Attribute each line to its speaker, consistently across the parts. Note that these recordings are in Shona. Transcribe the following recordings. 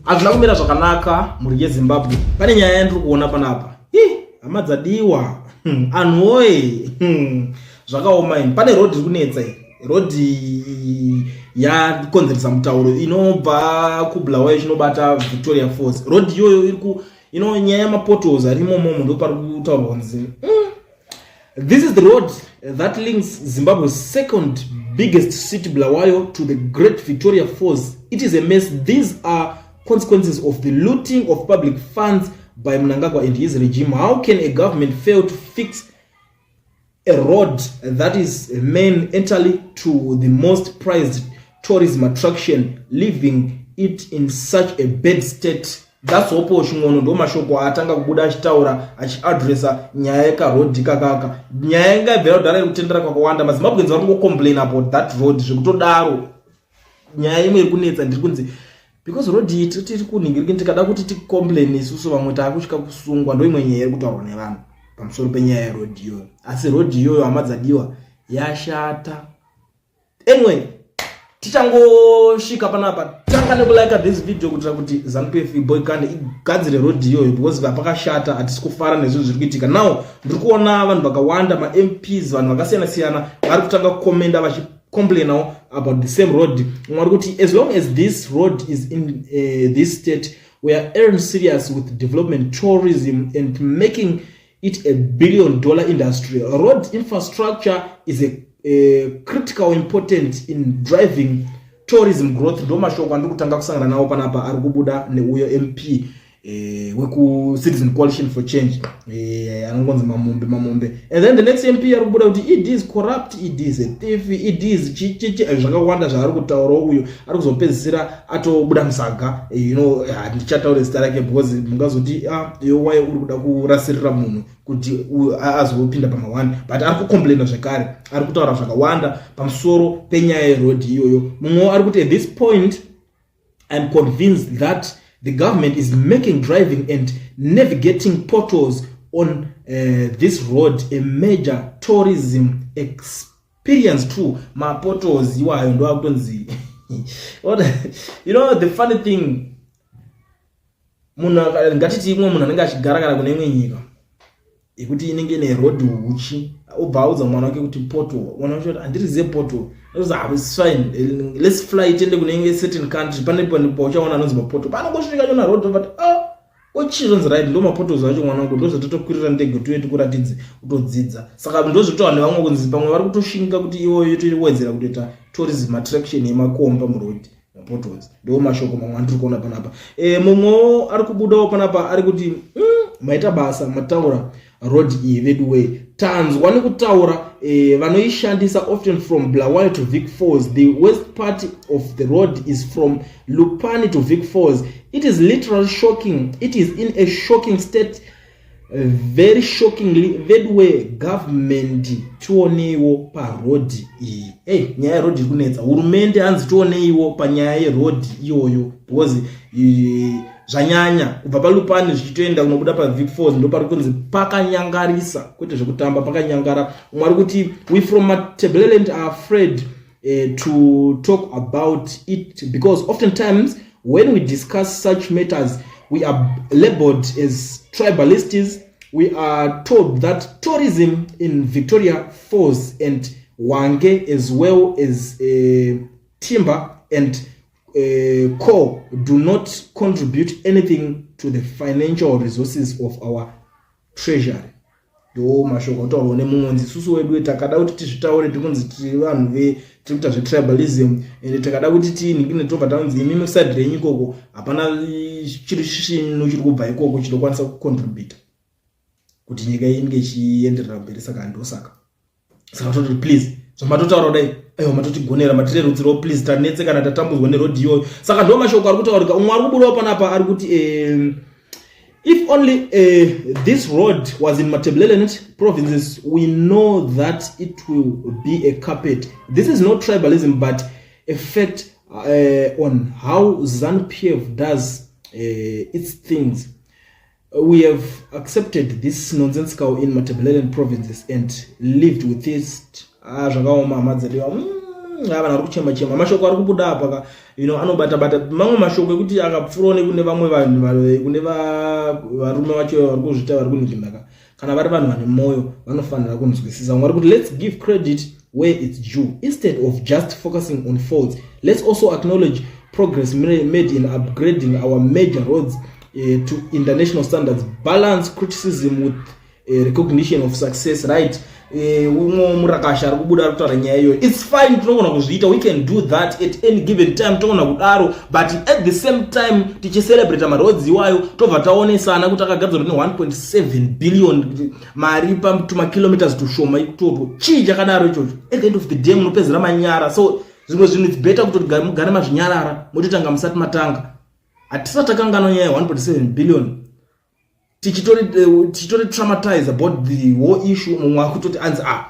Speaker 1: Hazvina kumira zvakanaka, mhuri yeZimbabwe. Pane nyaya yandiri kuona panapa. Ih, hama dzadiwa. Anhu woye. Zvakaoma ini. Pane road iri kunetsa iyi. Road yakonzeresa mutauro inobva kuBulawayo ichinobata Victoria Falls. Road iyoyo iri ku ino nyaya yemapotholes ari imomo ndo pari kutaurwa kunzi This is the road that links Zimbabwe's second biggest city, Bulawayo, to the Great Victoria Falls. It is a mess. These are consequences of the looting of public funds by Mnangagwa and his regime. How can a government fail to fix a road that is main entirely to the most prized tourism attraction, leaving it in such a bad state? That's Hopo Chin'ono. Ndo mashoko aatanga kubuda achitaura achiadresa nyaya yekarodhi kakaka. Nyaya inga ibvira kudhara iri kutendera kwakawanda. MaZimbabweans vari kungocomplain about that road zvekutodaro. Nyaya imwe iri kunetsa ndiri kunzi because road iyi tiri kunhingiriki, tikada kuti ticomplain isusu vamwe taakutya kusungwa. Ndo imwe nyaya iri kutaurwa nevanhu pamusoro penyaya yeroad iyoyo. Asi road iyoyo, hama dzadiwa, yashata. Anyway, tichangosvika panapa, tanga nekulike this video kuitira kuti ZANU PF boykande igadzire road iyoyo, because pakashata, hatisi kufara nezvinhu zviri kuitika. Now ndiri kuona vanhu vakawanda, maMPs, vanhu vakasiyana siyana vari kutanga kukomenda vachicomplainawo about the same road. Umwe ari kuti, "As long as this road is in this state, we are aren't serious with development, tourism and making it a $1 billion industry. Road infrastructure is a critical important in driving tourism growth." Ndo mashoko andiri kutanga kusangana nawo panapa ari kubuda neuyo MP wekuCitizen Coalition for Change anongonzi Mamombe Mamombe. And then the next MP ari kubuda kuti ED is corrupt, ED is a thief, ED is chichichi, zvakawanda zvaari kutaurawo. Uyo ari kuzopedzisira atobuda musaga. Handichataure zita rake because mungazoti, "Ah, yo waye uri kuda kurasirira munhu kuti azopinda pama1." But ari kucomplaina zvekare, ari kutaura zvakawanda pamusoro penyaya yeroad iyoyo. Mumwewo ari kuti, "At this point I'm convinced that the government is making driving and navigating potholes on this road a major tourism experience too." Mapotholes iwayo ndo akutonzi the funny thing, munhu ngatiti imwe munhu anenge achigara kana kune imwe nyika yekuti inenge ine road huchi, obva audza mwana wake kuti pothole. Mwana wacho kuti, "Handirizive pothole." It's fine, let's fly, tiende kune imwe certain country, pane pauchaona anonzi mapothole. Panongosvika chona road, obva ah, ochizvonzi, "Right, ndo mapotholes acho, mwana wangu, ndo zvatotokwirira ndege tuye tikuratidze utodzidza." Saka ndozvitowa nevamwe kunzi pamwe vari kutoshinga kuti iwoyo yotowedzera kutoita tourism attraction yemakomba muroad, mapotholes. Ndo mashoko mamwe andiri kuona panapa. Mumwewo ari kubudawo panapa ari kuti, maita basa mataura road iyi vedu way, tanzwa nekutaura vanoishandisa often from Bulawayo to Vic Falls. The worst part of the road is from Lupane to Vic Falls. It is literally shocking. It is in a shocking state, very shockingly. Vedwe, government, tioneiwo parodhi iyi." Ei, nyaya yerodhi iri kunetsa. Hurumende, hanzi tioneiwo panyaya yerodhi iyoyo because zvanyanya kubva paLupane zvichitoenda kunobuda paVic Falls. Ndo pari kunzi pakanyangarisa, kwete zvekutamba, pakanyangara. Umwe ari kuti, "We from Matebeleland are afraid to talk about it because oftentimes when we discuss such matters, we are labeled as tribalists. We are told that tourism in Victoria Falls and Hwange, as well as timber and coal, do not contribute anything to the financial resources of our treasury." Ndo mashoko ataurwa nemumwe isusu wedu. Takada kuti tizvitaure, tikunzi tiri vanhu tiri kuita zvetribalism, ende takada kuti tinhingine, tobva taunzi, "Imimi side renyu ikoko hapana chiri chinhu chiri kubva ikoko chinokwanisa kucontributa kuti nyika inge ichienderera mberi." Saka ndosaka saka toti, please, zvamatotaura kudai, aiwa, matotigonera, matirerutsirawo, please, tanetsekana, tatambudzwa nerodhi iyoyo. Saka ndo mashoko ari kutaurika. Umwe ari kubudawo panapa ari kuti, "If only this road was in Matabeleland provinces, we know that it will be a carpet. This is not tribalism but a fact on how ZANU PF does its things. We have accepted this nonsensical in Matabeleland provinces and lived with it." Ah, zvakaoma, hama dzadiwa. Vanhu vari kuchema chema, mashoko ari kubuda apa ka anobata bata mamwe mashoko ekuti akapfuurawo nekune vamwe vanhu, kune varume vacho vari kuzvita, vari kunhikindaka. Kana vari vanhu vane mwoyo, vanofanira kunzwisisa. Vamwe vari kuti, "Let's give credit where it's due instead of just focusing on faults. Let's also acknowledge progress made in upgrading our major roads to international standards. Balance criticism with recognition of success." Right, umwe murakasha ari kubuda ari kutaura nyaya iyoyo. It's fine, tinogona kuzviita, we can do that at any given time, togona kudaro, but at the same time tichicelebrata maroads iwayo, tobva taonesana kuti akagadzirwa ne1.7 billion mari patumakilometers tushoma itoto. Chii chakadaro ichocho? At the end of the day munopedzera manyara. So zvimwe zvinhu, it's better kuti mugare mazvinyarara, mototanga musati matanga. Hatisati takanganwa nyaya ye1.7 billion. Tichitori traumatized about the whole issue. Mumwe akutoti anzi, ah,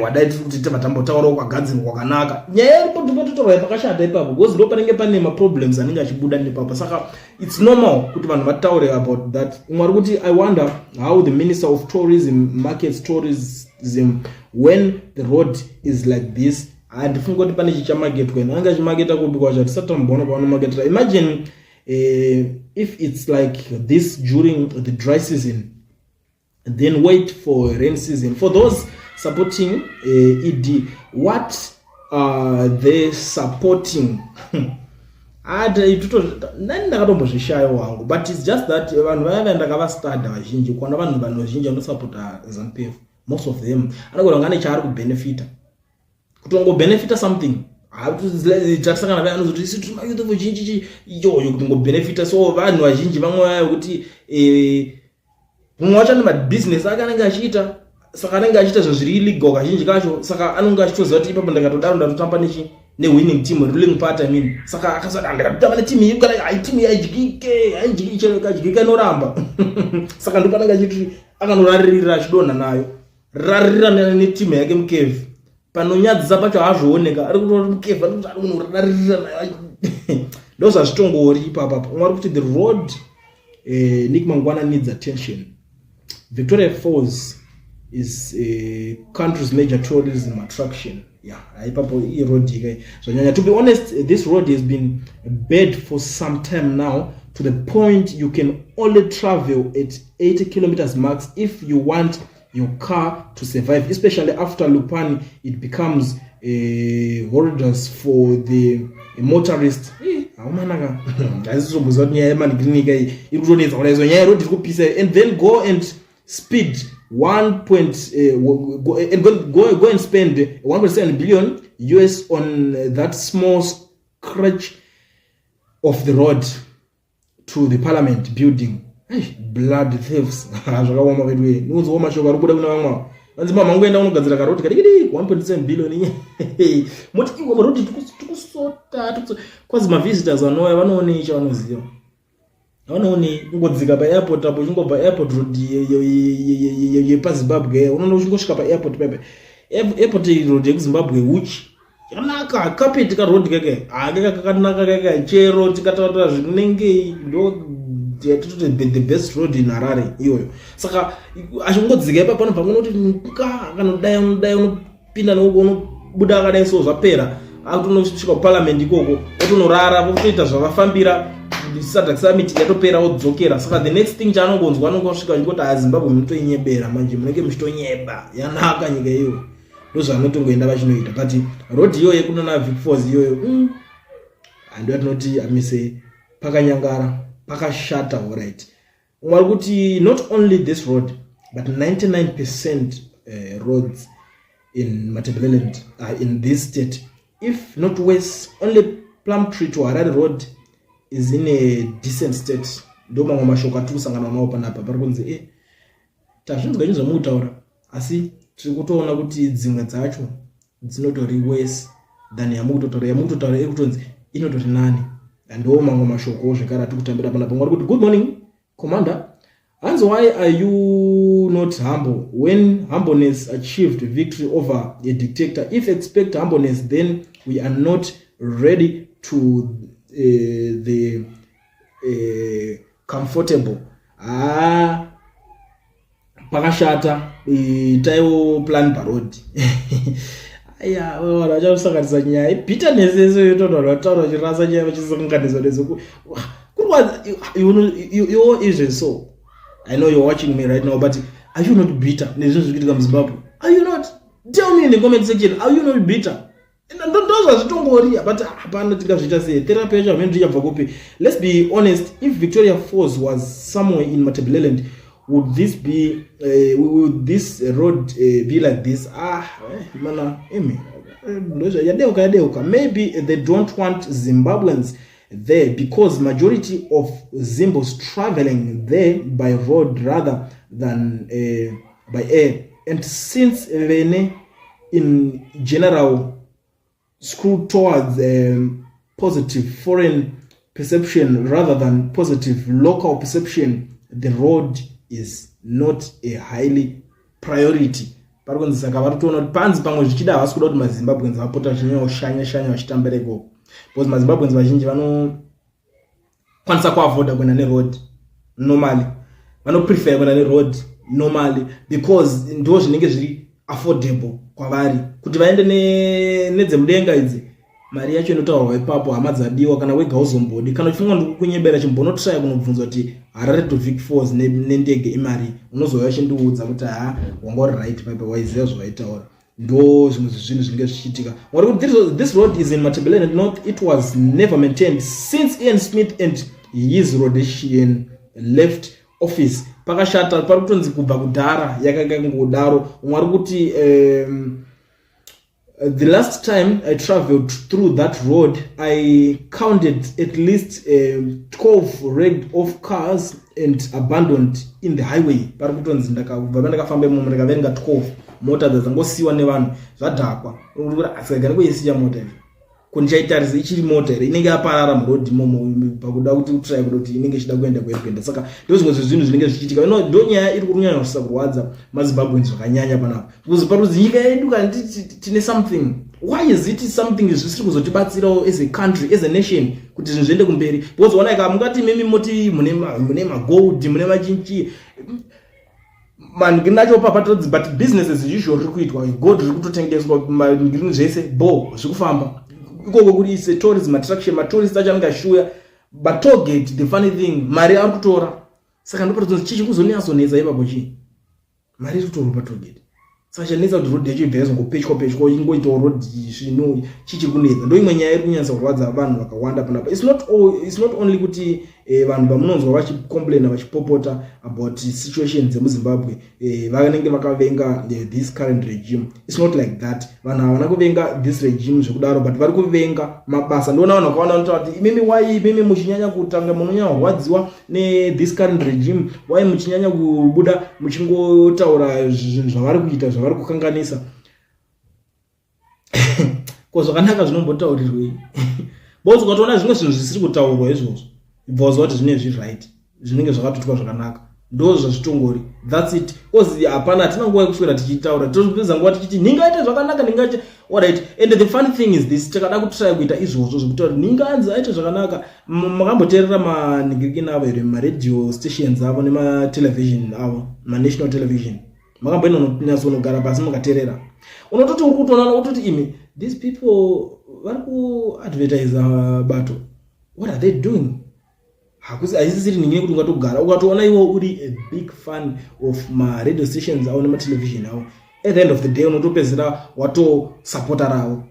Speaker 1: wadai tiri kuti tibva tambotaurawo kwagadzirwa kwakanaka. Nyaya iripo, totaura pakashata ipapo, because ndo panenge pane maproblems anenge achibuda nepapo. Saka it's normal kuti vanhu vataure about that. Umwe ari kuti, "I wonder how the Minister of Tourism markets tourism when the road is like this." Handifungi kuti pane chichamaketwa. Anenge achimaketa kupi kwacho? Hatisati tamboona pavanomaketera. Imagine if it's like this during the dry season, then wait for rain season. For those supporting ED, what are they supporting? Nani ndakatombozvishaya wangu, but it's just that vanhu vaya vaya ndakavastada vazhinji. Kuona vanhu vazhinji vanosapota ZANU PF, most of them anogona kunge ane chaari kubenefita, kutongobenefita something. Tatisangana vaya anozoti isu tiri mayouth vazhinji iyoyo kutongobenefita. So vanhu vazhinji vamwe vaya kuti mumwe wacho ane mabhizinesi ake anenge achiita, saka anenge achiita zvinhu zviri illegal kazhinji kacho. Saka anonge achitoziva kuti ipapo ndakatodaro ndatotamba nechi newinning team, ruling party, I mean. Saka akasati, ndakatotamba neteam iyi, kana hai team iyi haidyike, haidyike, chero ikadyika inoramba. Saka ndipo anenge achiti akanoraririra, achidonha nayo, raririra neteam yake mucave. Panonyadzisa pacho haazvooneka, ari kutori mucave, ari kunoraririra nayo. Ndo zvazvitongori ipapapo. Umwe ari kuti the road, Nick Mangwana needs attention. Victoria Falls is a country's major tourism attraction. Yeah, ipapo iroad ika zvanyanya. To be honest, this road has been bad for some time now, to the point you can only travel at 80 kilometers max if you want your car to survive. Especially after Lupane, it becomes horrendous for the motorist. Haumanaka, haisitomboziva kuti nyaya yemanigrinika iyi iri kutonetsa kudai. So nyaya yeroad iri kupisa, and then go and speed 1 point go, and go, go, go and spend 1.7 billion US on that small scratch of the road to the parliament building. Blood thieves. Zvakaoma vedu. Niunziwo mashoko ari kubuda kune vamwe vanzi mamangoenda unogadzira karodi kadikidi, 1.7 billion. Moti iwe marodi tikusota kwazi mavisitors vanouya vanoonei? Chavanoziva vanoonei? Kungodzika paairport apo, uchingobva airport road yepaZimbabwe, unoona uchingosvika paairport pepe, airport road yekuZimbabwe, uchi yakanaka, carpet karoad keke hakeka kakanaka keke. Chero tikataura zvinenge, ndo yatitoti the best road in Harare iyoyo. Saka achingodzika ipapo, anobva kunoti ka akanodai, unodai, unopinda neuko, unobuda akadai, so zvapera. Akutonosvika kuparliament ikoko, otonorara, votoita zvavafambira. SADC summit yatopera, odzokera. Saka the next thing chaanongonzwa, anongosvika achingoti, "Azimbabwe munotoinyebera manje, munenge muchitonyeba, yanaka nyika iyoyo." Ndozvaanotongoenda vachinoita. But road iyoyo yekunona Vic Falls iyoyo, hando yatinoti amise, pakanyangara, pakashata. Alright, umwe ari kuti, "Not only this road, but 99% roads in Matabeleland are in this state, if not worse. Only Plumtree to Harare road is in a decent state." Ndo mamwe mashoko atiri kusangana nawo panapa. Pari kunzi tazvinzwa izvi zvamukutaura, asi tiri kutoona kuti dzimwe dzacho dzinotori worse than yamukutotaura. Yamukutotaura iri kutonzi inotori nani. Ndo mamwe mashoko zvekare atiri kutambira panapa. Mwari kuti, "Good morning, Commander." Hanzi, "Why are you not humble when humbleness achieved victory over a dictator? If expect humbleness, then we are not ready to the comfortable." Ah, pakashata. Itaiwo plan paroad. Aya, vanhu vachasanganisa nyaya. Bitterness yese yotoda vanhu vataura vachirasa nyaya vachisanganisa nezoku. Kurwadza you even so. I know you're watching me right now, but are you not bitter nezvinhu zviri kuitika muZimbabwe? Are you not? Tell me in the comment section, are you not bitter? Ndozvazvitongori, but hapana tingazviita sei. Therapy yacho hamene tichabva kupi. Let's be honest, if Victoria Falls was somewhere in Matabeleland, would this road be like this? Ah, mana imi yadeuka yadeuka. Maybe they don't want Zimbabweans there because majority of Zimbos traveling there by road rather than by air, and since vene in general screw towards positive foreign perception rather than positive local perception, the road is not a highly priority. Pari kunzi saka vari kutoona kuti panzi pamwe zvichida havasi kuda kuti maZimbabweans vapota vachinyanya kushanya shanya vachitambira ikoko, because maZimbabweans vazhinji vanokwanisa kuavoida kuenda neroad normally, vanoprefer kuenda neroad normally because ndo zvinenge zviri affordable kwavari kuti vaende nedzemudenga idzi. Mari yacho inotaurwa ipapo, hama dzadiwa, kana wega uzombodi. Kana uchifunga ndikukunyebera, chimbonotraya kunobvunza kuti Harare to Vic Falls nendege imari. Unozouya uchindiudza kuti ha, wanga uri right paipa, waiziva zvawaitaura. Ndo zvimwe zvezvinhu zvinenge zvichiitika. Wari kuti this road is in Matabeleland North. It was never maintained since Ian Smith and his Rhodesian left office. Pakashata, pari kutonzi kubva kudhara yakanga ngodaro. Umwe ari kuti the last time I traveled through that road, I counted at least 12 wrecked off cars and abandoned in the highway. Pari kutonzi ndakabva pandakafamba imomo ndakaverenga 12 mota dzadzangosiyiwa nevanhu zvadhakwa. Asika kuisiya mota izvo, kundichaitarisa ichiri mota here? Inenge yaparara murodhi imomo pakuda kuti utry kuda kuti inenge ichida kuenda kuerikuenda. Saka ndo zvimwe zvezvinhu zvinenge zvichiitika. Ino ndo nyaya iri kunyanya kurwadza maZimbabweans zvakanyanya panapa, because parudzi nyika yedu kana tine something, why is it something zvisiri kuzotibatsirawo as a country, as a nation, kuti zvinhu zviende kumberi? Because onaika mungati mimi moti mune magold, mune machinchi mandinacho papatodzi, but business as usual riri kuitwa, gold riri kutotengeswa, mangirini zvese bo zviri kufamba ikoko. Kuri is a tourism attraction, matourist acho anenge achiuya, but tollgate, the funny thing, mari ari kutora. Saka ndopatodzi chichi kuzonyatsonetsa ipapo chii? Mari iri kutorwa patollgate. Saka chanetsa kuti road yacho ibva yazongopechwa pechwa, ingoitawo road zvino chichiri kunetsa. Ndo imwe nyaya iri kunyanyisa kurwadza vanhu vakawanda panapa. It's not only kuti vanhu vamunonzwa vachicomplaina, vachipopota about situation dzemuZimbabwe, vanenge vakavenga this current regime. It's not like that. Vanhu havana kuvenga this regime zvekudaro, but vari kuvenga mabasa. Ndoona vanhu vakawanda vanotaura kuti imimi, why imimi muchinyanya kutanga munonyanya kurwadziwa nethis current regime? Why muchinyanya kubuda muchingotaura zvinhu zvavari kuita, zvavari kukanganisa? Ko zvakanaka zvinombotaurirwei? Because ukatoona zvimwe zvinhu zvisiri kutaurwa izvozvo, ibva waziva kuti zvine zviri right, zvinenge zvakatotwa zvakanaka. Ndo zvazvitongori, that's it. Because hapana, hatina nguva yekuswera tichitaura, topedza nguva tichiti ningaite zvakanaka, ningaite alright. And the funny thing is this: takada kutry kuita izvozvo zvekutaura ninganzi aite zvakanaka, makamboteerera manhingirikini avo here, maradio stations avo nematelevision avo, manational television? Makamboinonyatsonogara pasi mukateerera? Unototi uri kutoona utoti imi, these people vari kuadvertisa bato. What are they doing? Hakusi, haisisiri ningi nekuti ungatogara ukatoona iwo uri a big fan of maradio stations avo nematelevision avo, at the end of the day unotopedzera watosapota ravo.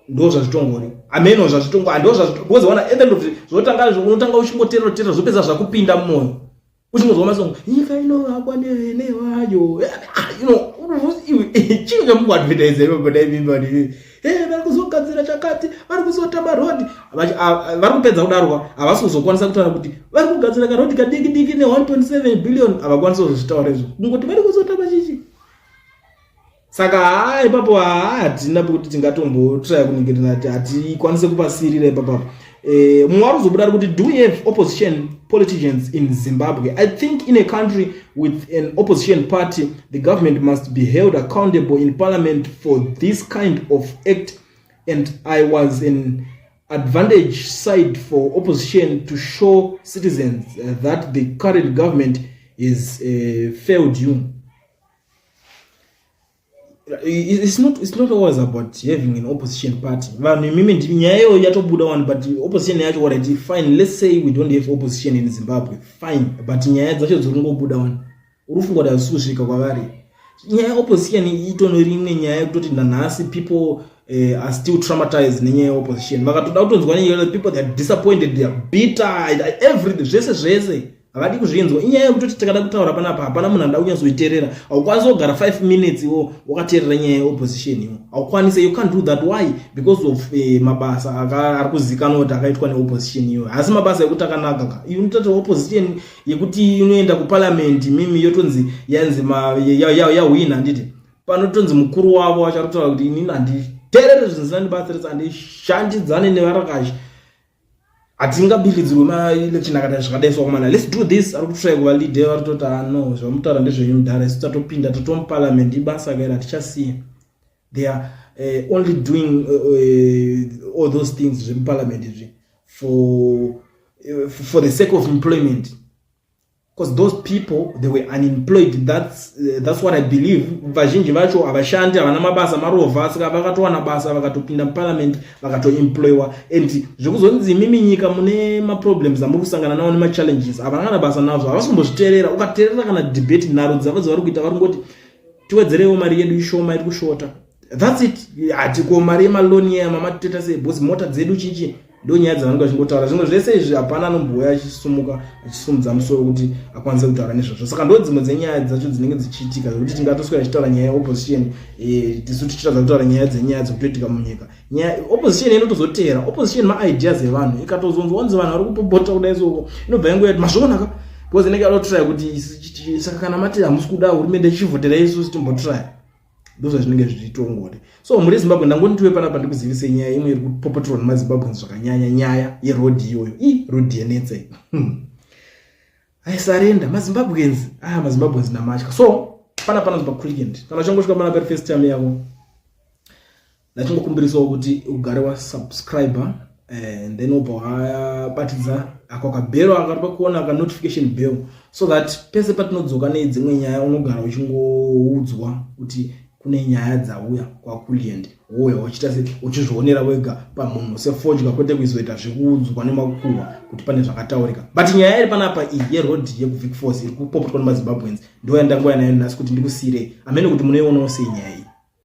Speaker 1: Ndo zvazvitongori, ameno zvazvitongo ndo because ona, at the end of the zvotanga, unotanga uchingoteerera teerera, zvopedza zvakupinda mumwoyo, uchingonzwa masongo, nyika inovakwa nevayo, iwe chii chamukuadvertisa ipapo? Dai mimba vari kuzogadzira chakati, vari kuzota marodhi, vari kupedza kudarwa, havasi kuzokwanisa kutaura kuti vari kugadzira karodhi kadiki diki ne1.7 billion. Havakwanisi kuzozvitaura izvo, kungoti vari kuzota machichi. Saka haa, ipapo haa, hatina pekuti tingatombotraya kuningirira kuti hatikwanise kupasirira ipapapo. Mumwe ari kuzobuda ari kuti, "Do we have opposition politicians in Zimbabwe? I think in a country with an opposition party, the government must be held accountable in parliament for this kind of act, and I was an advantage side for opposition to show citizens that the current government is failed you." It's not always about having an opposition party. Vanhu imimi, nyaya iyoyo yatobuda one, but opposition yacho, alright, fine, let's say we don't have opposition in Zimbabwe, fine, but nyaya dzacho dziri kungobuda one. Uri kufunga kuti hazisi kusvika kwavari? Nyaya yeopposition itonori imwe nyaya yekutoti nanhasi people are still traumatized nenyaya yeopposition. Vakatoda kutonzwa nenyaya, people, they are disappointed, they are bitter, everything, zvese zvese havadi kuzvinzwa. Inyaya yekutoti tikada kutaura panapa, hapana munhu anoda kunyatsoiteerera. Haukwanisi kugara 5 minutes iwo wakateerera nyaya yeopposition iwo, haukwanisi. You can't do that. Why? Because of mabasa ari kuzikanwa kuti akaitwa neopposition iyoyo. Asi mabasa ekuti akanaka ka, inotati opposition yekuti inoenda kuparliament, mimi yotonzi yanzi yahwina, handiti? Panotonzi mukuru wavo wacho ari kutaura kuti inini handiteerere zvinhu zvinandibatsirisa, handishandidzane nevarakashi, hatingabiridzirwe maelection akati zvakadai. Komana, let's do this. Ari kutry kuva leader, vari kutoti, "Ah, no, zvamutaura ndezvenyu mudhara, isu tatopinda, tatomuparliament, ibasa kaira, hatichasiya." They are only doing all those things zvemuparliament izvi for the sake of employment, because those people, they were unemployed. That's what I believe. Vazhinji vacho havashandi, havana mabasa, marovha. Saka vakatowana basa, vakatopinda muparliament, vakatoemployiwa. And zvekuzonzi imimi nyika mune maproblems amuri kusangana nawo nemachallenges, havana kana basa nazvo, havasi kumbozviteerera. Ukateerera kana debate, nharo dzavo dzavari kuita, vari kungoti tiwedzerewo mari yedu, ishoma, iri kushota, that's it. Hatiko mari yemaloni aya mamatoita sei, because mota dzedu chichi, ndo nyaya dzavanenge vachingotaura. Zvimwe zvese izvi hapana anombouya achisumuka, achisumudza musoro kuti akwanise kutaura nezvazvo. Saka ndo dzimwe dzenyaya dzacho dzinenge dzichiitika, zvekuti tingatoswera tichitaura nyaya yeopposition, tisu tichitadza kutaura nyaya dzenyaya dzekutoitika munyika. Nyaya opposition inotozoteera opposition maideas evanhu, ikatozonzwa wanzi vanhu vari kupopota kudai soko, inobva yangoyati mazvionaka, because inenge yadotraya kuti saka kana mati hamusi kuda hurumende, ichivhotera isusu, timbotraya. Ndozvazvinenge zvichitongori. So muri Zimbabwe, ndangonditiwe panapa ndikuzivisei nyaya imwe iri kupopoterwa nemaZimbabweans zvakanyanya, nyaya yerodhi iyoyo. I rodhi yenetsa aisarenda maZimbabweans. Ah, maZimbabweans namatya. So pana panonzi paClickend, kana uchangosvika panapa iri first time yako, ndachingokumbirisawo kuti ugare wasubscriber and then wobva wabatidza ako kabhero akari pakuona, ka notification bell, so that pese patinodzoka nedzimwe nyaya unogara uchingoudzwa kuti kune nyaya dzauya kwaClickend. Wouya uchiita se uchizvionera wega pamunhu sefodya, kwete kuizoita zvekuudzwa nemakuhwa kuti pane zvakataurika. But nyaya iri panapa iyi yeroad yekuVic Falls iri kupopotwa nemaZimbabweans ndo yandangouya nayo nhasi kuti ndikusiyirei. Amene kuti munoionawo sei nyaya iyi.